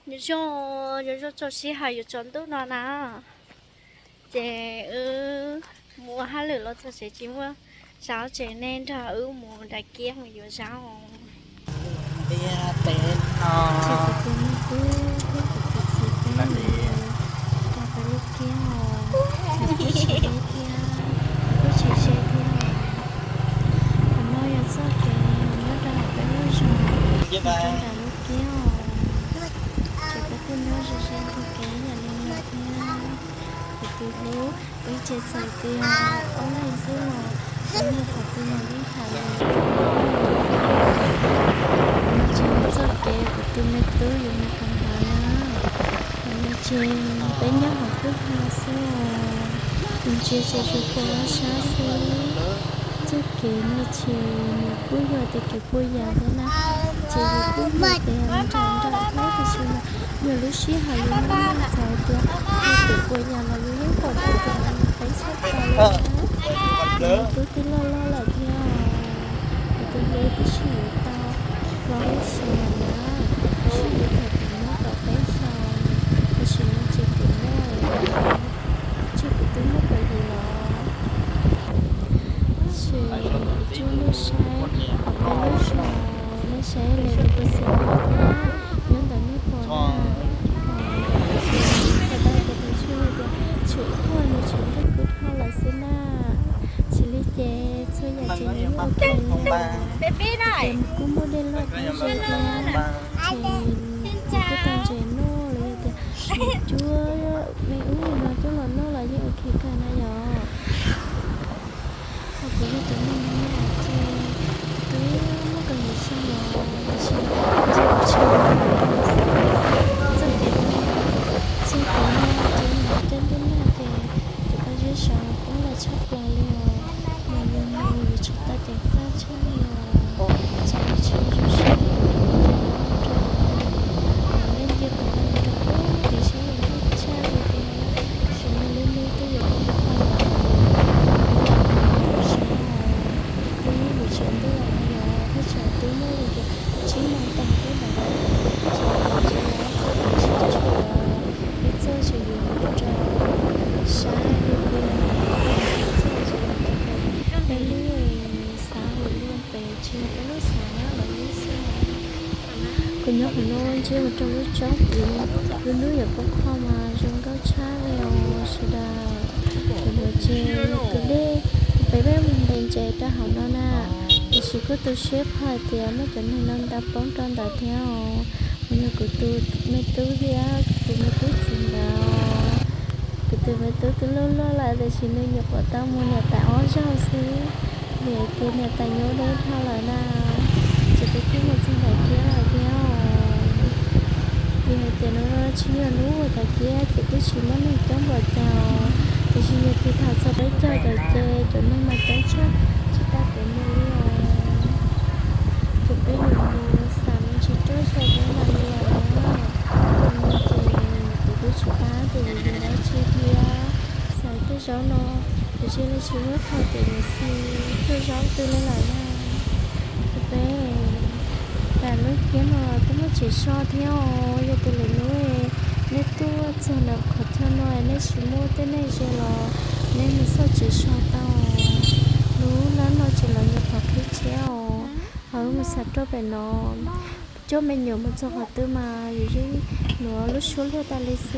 Zoo, zoo txog sij hawm yuav tsaus ntuj no na, ces wb mus ua hauj lwm los txog tsev tsis muaj zaub ces nej nrog wb mus nram kiab mus yuav zaub. Ces kuv tus me tub thiab kuv tus txiv peb mus rau peb lub kiab os, nws kuj tsis deb thiab, nws kuj tsis ze thiab. Qhov no yog txoj kev nyob rau hauv peb lub zos, nyob rau nram lub kiab os. Ces peb kuj nyob ze ze ntug kev yam li no thiab. Kuv tus hlub, wb tsev txawm tias ob leeg xwb los, wb mus qhov twg los yeej tham lus. Qhov no ces yog txoj kev kuv tus me tub yuav mus rau nrad na. Qhov no ces peb nyob hauv kwj ha xwb os, ntsia ces tsuas pom sab xwb. Txoj kev no ces nws kuj yog tias kev puas yas thiab na, ces yus kuj hais tias nram nram thiab tiam sis mas yog lub sij hawm yus muaj ntxhais tias yog kev puas yas los yus yeej pom tau tias nws qeeb tshaj plaws li na. Kuv tus tub twb loj loj lawm thiab, kuv tus hlub twb sib yuav tau plaub lub xyoos lawm na, twb sib yuav thaum kuv muaj kaum peb xyoos, tam sim no ces kuv muaj, ces kuv twb muaj kaum yim los. Ces kuv coj nej saib hauv peb lub zos, nej saib li tus puas xis no thiab nyob ntawm nej pom na. Ntawm no ces kuv tau tus tus tshuaj tias tshuav ib qho nws tshuav nqaij kub dhau lawm xwb na. Tsis li ces txhua yam ces nws yeej ok li os. Ces kuj muaj dej loj thiab ze thiab, ces kuv kuj tau ntses noj los yog tias nws cuab me ub no coj los noj los yeej ok kawg na yom. Ho kuv yog tus neeg me nyuam ces twb muaj kaum yim xyoo los tiam sis ntshe kuv tsis yog tus neeg xav txog kev no, txog kev no ces yog coj ntuj nag ces cov pob zeb saud poob lawm tshaj plaws li os. Mas yus mus yus tsis tau ceev faj tshaj li os. Txawm tsis zoo siab kuv coj pob zeb no mus rau yus, leej twg kuv tau mus rau pem tim sab yus tshaj li tias sim no lub hnub twb yuav poob qho lawm, kuv lam mus mus saib os. Twb yuav tsaus ntuj lawm no yog thaj tsam twb muaj li tias tsib moos tag thiab ntawd, ces tsis los txog pem sab tshuam, twb txog ces yus mus rau sab hli hli no, twb txog ces yus rau pem peb lub xav hauv luaj pem tsis yog peb lub xav na los lub xav. Kuv nyob qhov no ntsia mus rau lub tsob tid, lub hnub yuav poob qho mas zoo nkauj tshaj li os sawv daws. Cov no ces tus dej, tus pem peb mus ntes ntses rau hauv no na, tiam sis kuj tu siab qhov hais tias muaj cov neeg no nta poob rau ntawd thiab os. Mas yog kuv tus me tub thiab kuv tus me tub txiv ntawd, kuv tus me tub twb loj loj lawm tiam sis nws nyuam qhuav tau muaj niam tais ob zaug xwb, vim hais tias niam tais nyuaj deb dhau lawm na, ces peb kuj mus txog nram kiab lawm thiab os. Vim hais tias no tsis yog lub uas nram kiab ces kuj tsis muaj neeg coob npaum cas, tiam sis yog tias tham txog peb caug lawm ces cov neeg mas coob tshaj, tsis tau kev mus li os. Ces peb yuav mus xam me ntsis rau saum peb mam li os na. Ces kuv twb tsis paub tias yuav yuav dab tsi thiab, xav tej zaub no, kuv cia li tsis muab qhov tias yuav xi tej zaub twg li lawm na. Ces peb nram lub kiab no kuj muaj tsev so thiab os, yog tias lwm hnub nej tuaj txog ntawm qhov chaw no nej tsis muaj tej neeg ze los nej mus xauj tsev so tau. Lub hnab no ces lawv nyuam qhuav qhib tsheb os, ho wb mus xav rau pem no. Coj me nyuam mus txog qhov twg mas yus yeej nuav lub suab luag tas li xwb.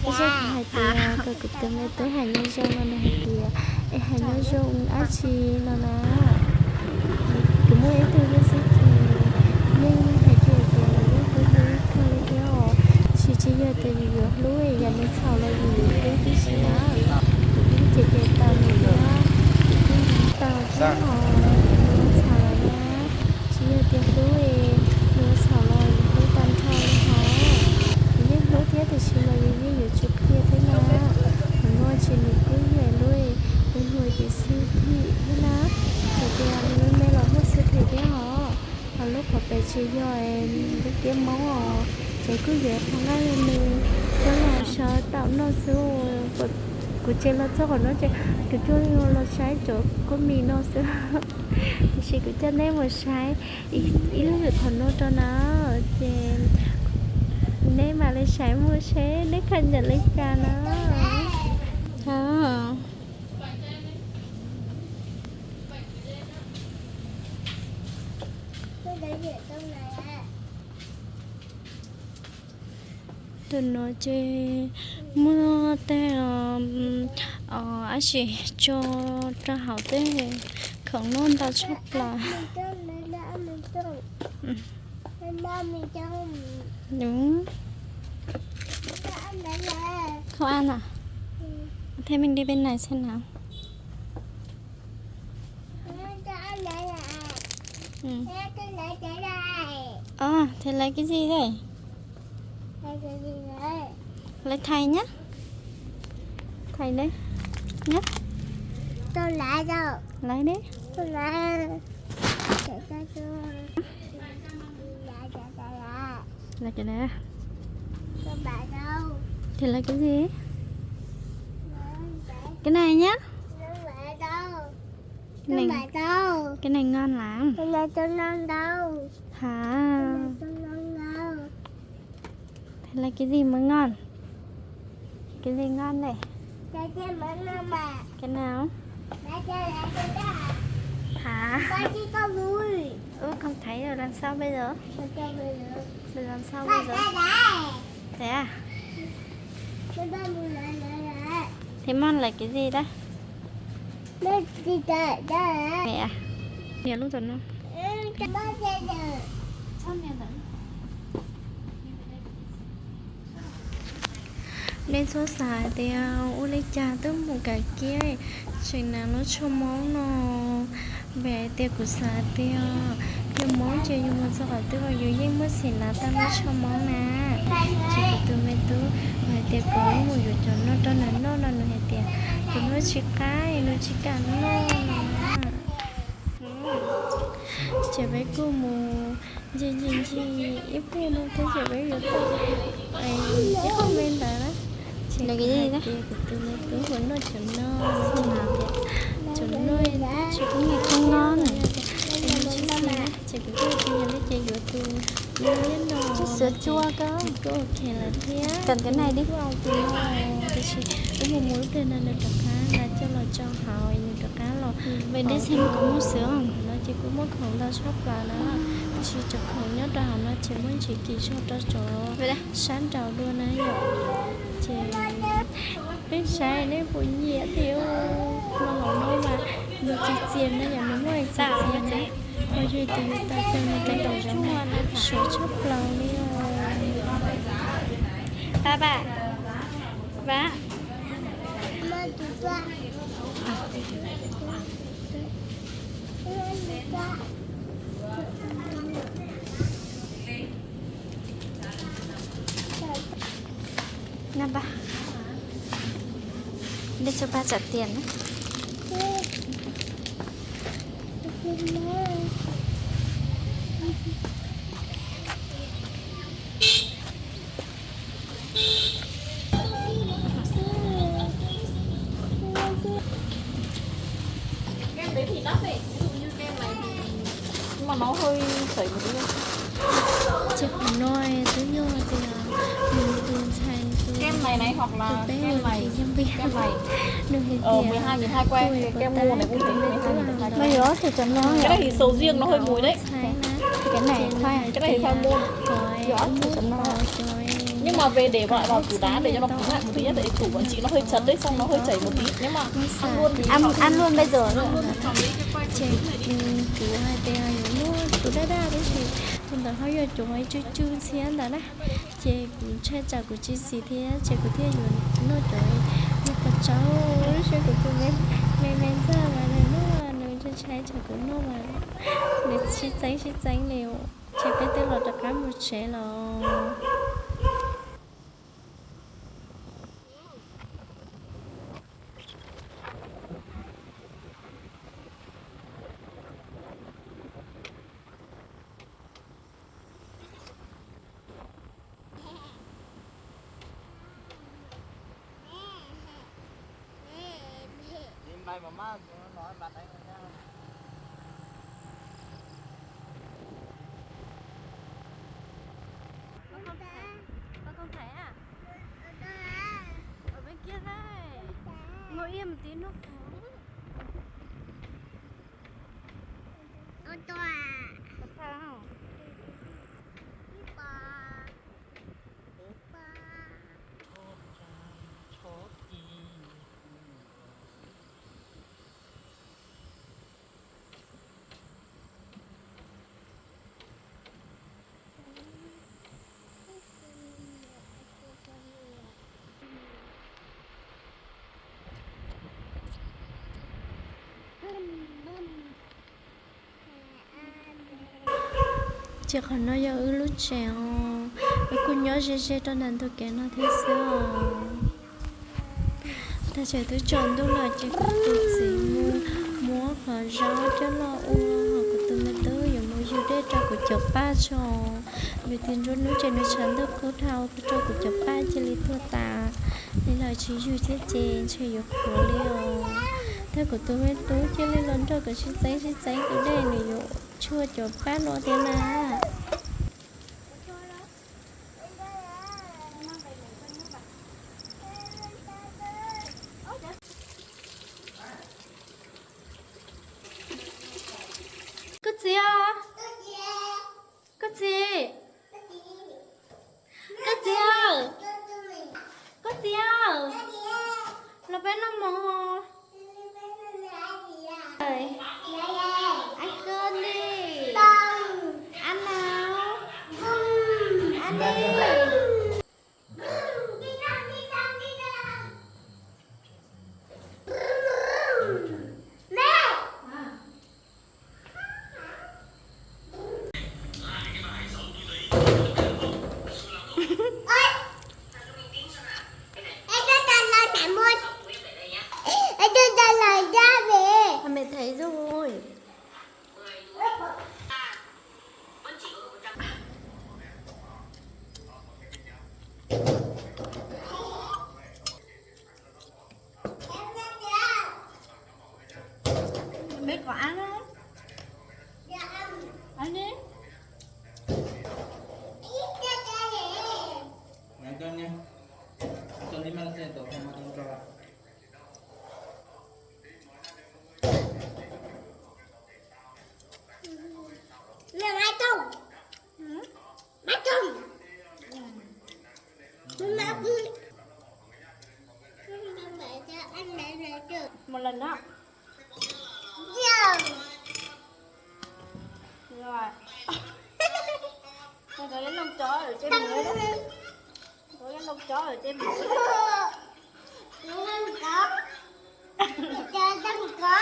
Ib zaj kuv hais tias kom kuv tus me tub hais nyob zoo no nws hais tias, es hais nyob zoo dab tsi no na. Kuv muaj ib tug yawg xwb ces yeej hais kiag tias nws yeej hlub hlub kawg li thiab os, tiam sis tsis yog tias yus yuav hlub, yam nws txhaum los yus yuav hlub tib si na. Kuv yeej cem cem tau nws thiab, kuv yeej hlub tau thiab os, nws txhaum lawm na. Tsis yog tias hlub, nws txhaum los yus hlub tag nrho li hos. Yus yeej hlub thiab tiam sis mas yus yeej yuav tsum qhia thiab na. Thaum no ces nws kuj yog hlub, nws hu tias Xwb Thim thiab na. Txawm tias nws me me los muaj Xwb Thim thiab hos. Ho lub qhov pem tsis yog lub kiab Hmoob os, ces kuj yuav qhov nqaij me me coj los sawv tau noj xwb. Kuv tseem los txog qhov no ces kuv coj los saib cov khaub mis no xwb, tiam sis kuv coj neb mus saib ib lub hwm qhov no rau na. Ces Neb mam li saib mus seb neb khaws ncaws li cas no. Tus no ces muaj tej dab tsi tso rau hauv tej khoom noj ntau tshaj plaws. Không ăn à? Thế mình đi bên này xem nào. Ồ, thế lấy cái gì đây? Lấy thầy nhá. Thầy đấy. Nhá. Tôi lấy đâu? Lấy đấy. Tôi lấy. Để cho tôi. Lấy cái này. Tôi bảo đâu? Thì lấy cái gì? Cái này nhá. Cái này, cái này ngon lắm. Cái này tôi ngon đâu. Hả? Cái này tôi ngon đâu. Thế là cái gì mới ngon? Cái gì ngon đây? Cái kia mới ngon mà. Cái nào? Cái kia là cái đó. Hả? Con chỉ có vui. Ơ, không thấy rồi, làm sao bây giờ? Làm sao bây giờ? Rồi làm sao bây giờ? Con sẽ đá. Thế à? Con đang vui lắm, lắm, lắm. Thế Mon lấy cái gì đấy? Nó chỉ đá, đá. Mẹ à? Mẹ lúc rồi nó. Sao mẹ vẫn? Nej txhob xav hais tias ua li cas twb mus kav kiab tseem hnav lub tsho moob no. Vim hais tias kuv xav tias yus moob ces yus mus txog qhov twg los yus yeej muaj txim hnav tau lub tsho moob na. Ces kuv tus me tub, kuv hais tias koj mus yuav cov no rau nws noj no nws hais tias kuv noj tsis qab, nws tsis kam noj no. Ces peb kuj mus ncig ncig ncig ib pliag no thiab ces peb yuav tau ib qho me ntawd na. Ces kuv hais tias kuv tus me tub puas noj cov no, cov no tsis pub nws tub noj na. Ces kuv kuj tias yog li ces yuav tus liab liab no, kuj ok lawm thiab. Kuj au tus no, tiam sis wb mus mus ib pliag no nws rov qab nqa coj los tso hauv, nws rov qab los. Ves dej xeeb kuv muaj xwb os, no ces kuj muaj khoom ntau tshaj plaws na, tiam sis cov khoom nyob rau hauv no ces muaj ntsis kim zog rau cov sab nraud dua na yom. Ces peb saib nej puas nyiam thiab. Los hauv no mas nws txias txias no yom, nws muaj txias txias na. Ho yog tus yus tau tes nws rau tom zoov suav tshaj plaws li os. Ba ba, ba. Năm ba. Đây cho ba trả tiền. Kem đấy thì đắt đấy, ví dụ như kem này thì nhưng mà nó hơi sảy một tí thôi. Ces qhov no twb yog tias nws tus ntxhais tus, kem này này hoặc là tus peb kem ua này, kem này. Nws hais tias mười hai nghìn hai que, cái kem mua này cũng thế, mười hai nghìn hai que. Cái này thì sầu riêng nó hơi mùi đấy. Cái này thì khoai môn. Cái này thì khoai môn. Nhưng mà về để lại vào tủ đá để cho nó cứng lại một tí nhé, tại vì tủ bọn chị nó hơi chật đấy, xong nó hơi chảy một tí. Nếu mà ăn luôn thì ăn, ăn luôn bây giờ luôn. Ces kuv hais tias yuav noj tus daj daj tab sis tus ntawd ho yog cov tsw tsw ntxhiab ntawd na. Ces kuv ntshai tsam kuv tsis xis thiab ces kuv thiaj yuav noj cov me qos tsaub, saib kuv tus me me ntxawg mas nws noj nws ntshai ntshai tsam kuv noj mas nws sib txeeb sib txeeb li. Ces peb twb los rov qab mus tsev los. Ces qhov no yog wb lub tsev os, wb kuj nyob ze ze rau ntawm ntug kev no thiab xwb os. Tag kis twb tsaus ntuj lawm ces kuv tus txiv mus muab qhov zaub coj los ua, ho kuv tus me tub yuav mus yug dej rau kuv cov paj tso. Vim tias nruab hnub ces nws tshav ntuj kub dhau, kuv rau kuv cov paj cia li tuag tas li lawm, tsis yug thiab ces ntshe yuav qhuav li os. Thiab kuv tus me tub cia li los nrog kuv sib txeeb sib txeeb tus dej, nws yuav tshuaj cov paj no thiab na. Koj txiv os, koj txiv, koj txiv aw, koj txiv aw, los peb noj mov. Ab koj ne, ab no, ab ne. Mẹ thấy rồi. Mấy con ăn không? Ăn đi. Ăn cơm nha. Ăn cơm đi, mai lo xe tổ không mà không cho. Mẹ ăn không? Ừ. Ăn không? Một lần đó. Rồi. Con có cái lông chó ở trên mũi đó. Có cái lông chó ở trên mũi. Có lông chó. Có lông chó.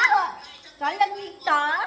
Có lông chó.